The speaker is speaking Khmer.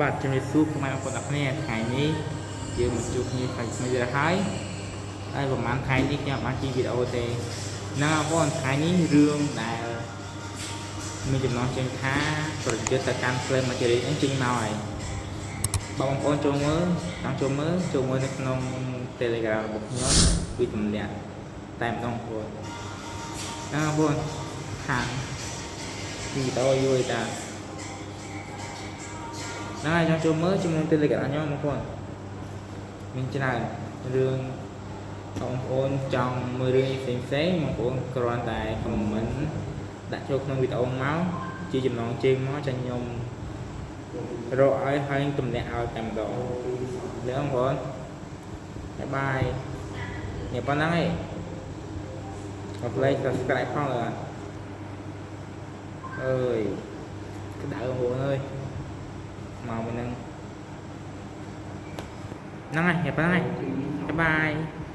បាទជំរាបសួរពុកម៉ែបងប្អូនទាំងគ្នាថ្ងៃនេះយើងមកជួបគ្នាថ្ងៃថ្មីទៀតហើយហើយប្រហែលថ្ងៃនេះខ្ញុំអត់បានជិះវីដេអូទេហ្នឹងបងប្អូនថ្ងៃនេះរឿងដែលមានចំណងជើងថាប្រយុទ្ធទៅកាន់ Flame Mastery ហ្នឹងចេញមកហើយបងប្អូនចូលមើលចង់ចូលមើលចូលមើលនៅក្នុង Telegram របស់ខ្ញុំវាទម្លាក់តែម្ដងបងប្អូនហ្នឹងបងប្អូនខាងវីដេអូយូរតា ហ្នឹងហើយចង់ចូលមើលជាមួយ Telegram ខ្ញុំបងប្អូនមានច្រើនរឿងបងប្អូនចង់មើលរឿងផ្សេងផ្សេងៗបងប្អូនគ្រាន់តែ comment ដាក់ចូលក្នុងវីដេអូមកជាចំណងជើងមកចាញ់ខ្ញុំរកឲ្យហើយទម្លាក់ឲ្យតែម្ដងលឿងបងប្អូន bye bye នេះប៉ុណ្ណឹងឯងកុំភ្លេច subscribe ផងលើអើយក្តៅបងប្អូនអើយមកមួយហ្នឹងហ្នឹងហើយប៉ុណ្ណឹងហើយ bye bye.